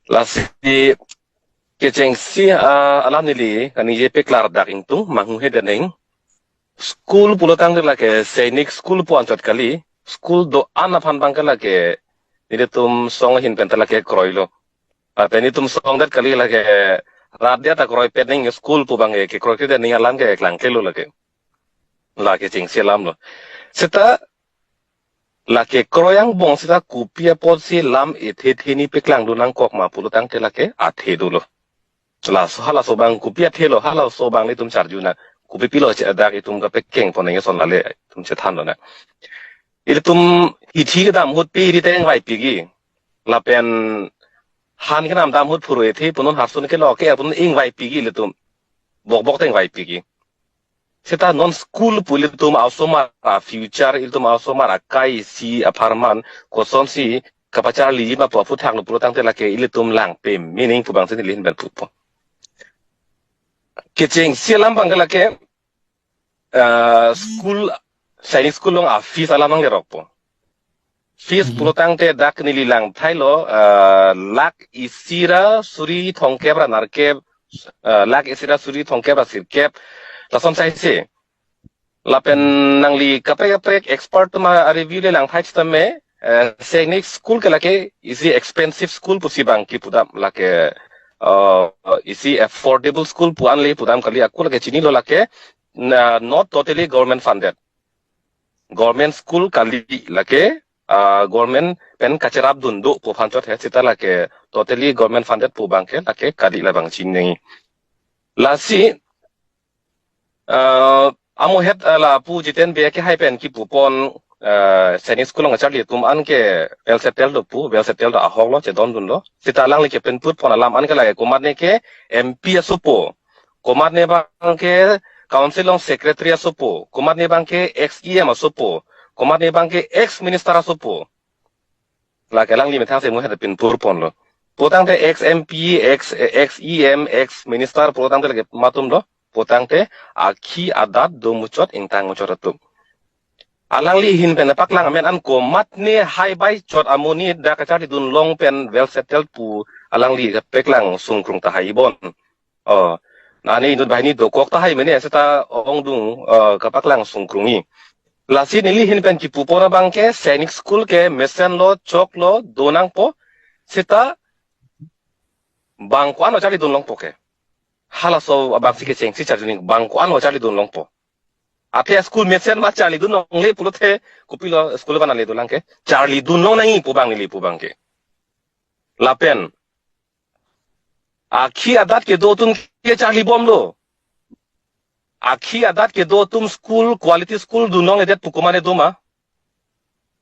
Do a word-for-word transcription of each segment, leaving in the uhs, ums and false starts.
Lasi kechengsi, ah, alam neli kaningje paklar dak ingtung manghu he dening. School pulo tangte lake Sainik School pu anchot kali. School do-an aphan abangke lake nelitum song ahin pen ta lake kroilo. Lapen nelitum song det kali, lake rat det ta kroipet nangji school pu abangke kroikre dening alam ke klangklelo lake. La kechengsi alam lo. Seta lake kroi angbong seta kopi apotsi lam ethe the ni paklangdun nangkok ma pulo tangte lake athe dolo. Laso halaso abang kopi athe lo, halaso abang nelitum charju nang. Kopi pilo che dak itum kapekeng pon nangji ason lale itum chethan lonang. Ilitum hithi kedam ahut pe ri ta ingvai piji. Lapen han kenam dam ahut phurui the punon harsun kelo ke punon ingvai piji ilitum. Bokbok ta ingvai piji. Seta non school pu ilitum asomar a-future, ilitum asomar akai isi apharman kosonsi kapacharliji ma pu aphuthak lo pulo tangte lake ilitum lang pame nangji pu abangsi neli ahin pen pupo. Kechengsi alam abangke lake, ah, school, Sainik School along a-fees alam nanglerokpo. Fees Mhm. pulo tangte dak neli lang thailo, ah, lakh isi ra suri thomkep ra nerkep, ah, lakh isi ra suri thomkep ra sirkep. Lason saise. Lapen nangli kaprek kaprek expert atum a-review le lang thai sitame, eh, Sainik School ke lake isi expensive school pusi abangke pudam, lake, uh, isi affordable school pu an le pudam kali, ako lake chinilo lake, na, not totally government funded. Government school kali lake, uh, government pen kacherapdun do pu aphan chot he, seta lake totally government funded pu abangke lake kali labang chinine. Lasi, uh, amohet, uh, lapu Jiten Bey ke hai pen kipupon, uh, Sainik School along kacharli atum an ke well settled do pu, well settled do ahok lo, chedondun lo. Seta alangli kepen putpon alam an ke lake komatne ke M P asopo, komatne abangke council along secretary asopo, komatne abangke ex E M asopo, komatne abangke ex minister asopo. Lake alangli methang si muhet pin purponlo. Pulo tangte ex M P, ex, ex E M, ex minister pulo tangte lake komat atum lo. Pulo tangte akhi adat do muchot ingtang muchot atum. Alangli ahin pen paklang amen an komatne hai bai chot amonit dak kacharlidun long pen well settled pu alangli paklang sungkrung tahai bon. Oh, nane inut banghini dokok tahai mene seta ongdung, eh, kapaklang sungkrungji. Lasi neli ahin pen kipupon abangke Sainik School ke mesenlo, choklo, do nangpo, seta bang ko-an charlidun longpo ke. Halaso abangsi kechengsi charju nangji, bang ko-an charlidun longpo. Athe school mesen ma charlidun longle pulote kopilo school abang le dolang ke. Charlidun long nangji pu abang neli pu abangke. Lapen akhi adat kedo atum ke charlibomlo. Akhi adat kedo atum school, quality school dun longledet pu komatne doma?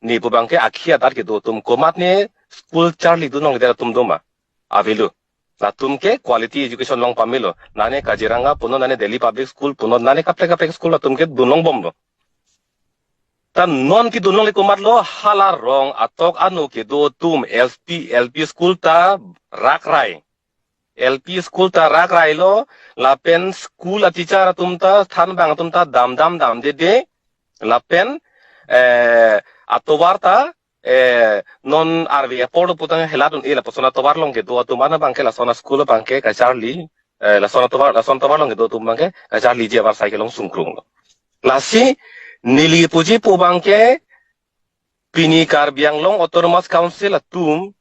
Neli pu abangke akhi adat kedo atum komatne school charlidun longledet atum doma? Avelo. Latum ke quality education long pamelo. Nane Kaziranga punon, nane Delhi Public School punon, nane kaprek kaprek school latum ke dun longbomlo. Ta non kedun longle komatlo? Hala rong atok ano kedo atum, L P, L P school ta rakrai. L P school ta rakrailo, lapen school a-teacher atum ta, thanbang atum ta dam dam damdede, lapen, eh, atovar ta, eh, non arve apor lo putang heladun-e, lapuson atovar along kedo atum an abangke lason a-school abangke kacharli, eh, lason atovar, lason atovar along kedo atum abangke kacharliji avarsai kelong sungkrunglo. Lasi neli puji pu abangke pini Karbi Anglong Autonomous Council atum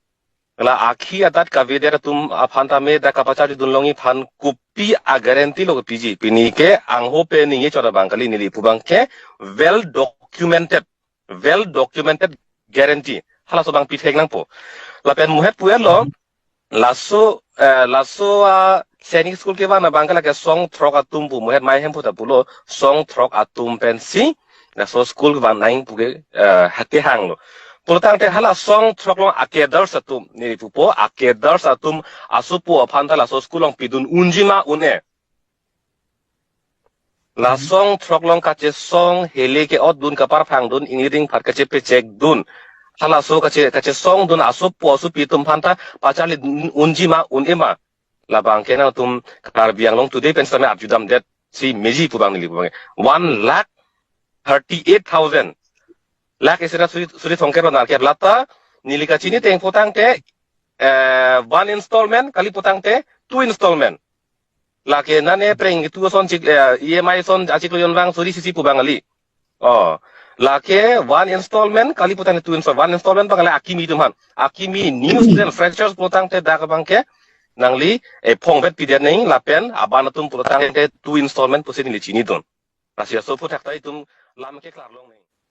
la akhi adat kavedet atum aphan tame dak kapacharlidun longji aphan kopi a-guarantee lo kepiji? Pini ke angho pen ningje chot abang kali, neli pu abangke well documented, well documented guarantee. Halaso abang pithek nangpo. Lapen muhet pu-etlo, laso, eh, laso a-Sainik School kevan abangke lake song throk atum pu, muhet mai hem pu ta pulo, song throk atum pensi laso school kevan nangji pu ke, eh, hake hanglo. Pulo tangte hala song throk along a-cadres atum, neli pupo, a-cadres atum asopo aphan ta laso school along pidun unji ma un-e? La song throk along kachesong, hele ke-otdun, kaparphangdun, ingri ingphat kachepechekdun, halaso kache, kachesongdun asopo asopi atum aphan ta pacharli unji ma un-e ma? Labangke nangtum Karbi Anglong Today pen sitame arjudamdet si meji pu abang neli pu abang. One lakh thirty-eight thousand. Lakh isi ra suri, suri thomkep ra nerkep. Lata neli kachini ateng pu tangte eh, one installment, kali putangte two installment. Lake nane preng itu ason chik, eh, E M I ason achiklo yon vang suri sisi pu abang kali. Oh, lake one installment, kali putangte two installment, one installment abang kali akimi atum aphan. Akimi new student freshers putangte dak abangke nangli, eh, phong vet pidet neng lapen aban atum putangte two installment pusi neli chinidun. Lasi aso aphuthak ta itum lam ke klarlong neng.